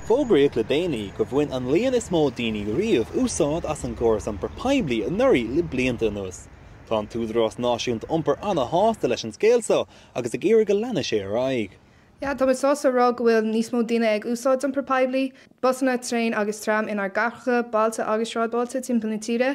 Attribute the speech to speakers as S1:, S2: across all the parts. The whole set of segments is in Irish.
S1: Fógraíodh le déanaí gur bhain an líon is mó daoine riamh úsáid as an gcóras iompair poiblí anuraidh le blianta anuas. Tá an tÚdarás Náisiúnta Iompair ana-shásta leis an scéal seo agus ag iarraidh go leanfaidh sé ar aghaidh.
S2: Yeah, tá muid sásta a rá go bhfuil níos mó daoine ag úsáid iompar poiblí, busanna, traein agus tram inár gcathracha, bailte agus sráidbhailte timpeall na tíre.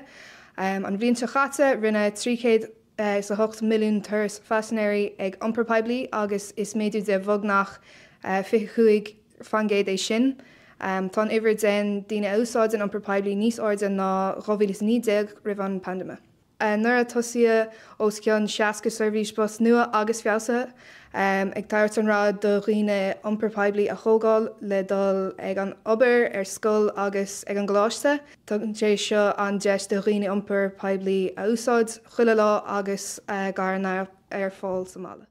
S2: An bhliain seo chaite, rinne 308 milliún turas paisinéirí ag iompar poiblí agus is méadú de bheagnach 25% é sin. Tá an uimhir den daoine a úsáideann iompar poiblí níos airde ná 2019 roimh an bpaindéim. Anuraidh tosaíodh os cionn 60 seirbhís bus nua agus feabhsaithe, ag tabhairt an rogha do dhaoine iompar poiblí a thógáil le dul ag an obair, ar scoil agus ag an gcoláiste. Tugann sé seo an deis do dhaoine iompar poiblí a úsáid chuile lá agus carranna ar fáil sa mbaile.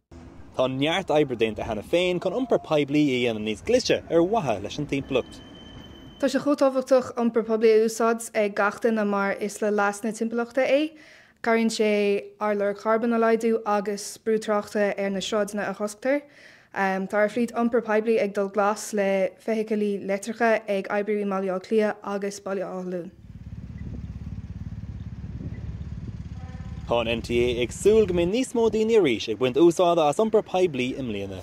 S1: Tá neart oibre déanta cheana féin chun iompar poiblí a dhéanamh níos glaise ar mhaithe leis an timpeallacht.
S2: Tá sé chomh tábhachtach iompar poiblí a úsáid ag gach duine mar is le leas na timpeallachta é. Cabhraíonn sé ár lorg charbóin a laghdú agus brú tráchta ar na sráideanna a chosctar. Tá ár bhflít iompar poiblí ag dul glas le feithicilí leictreacha ag oibriú i mBaile Átha Cliath agus Baile Átha Luain.
S1: Tá an NTA ag súil go mbeidh níos mó daoine arís ag baint úsáide as iompar poiblí i mbliana.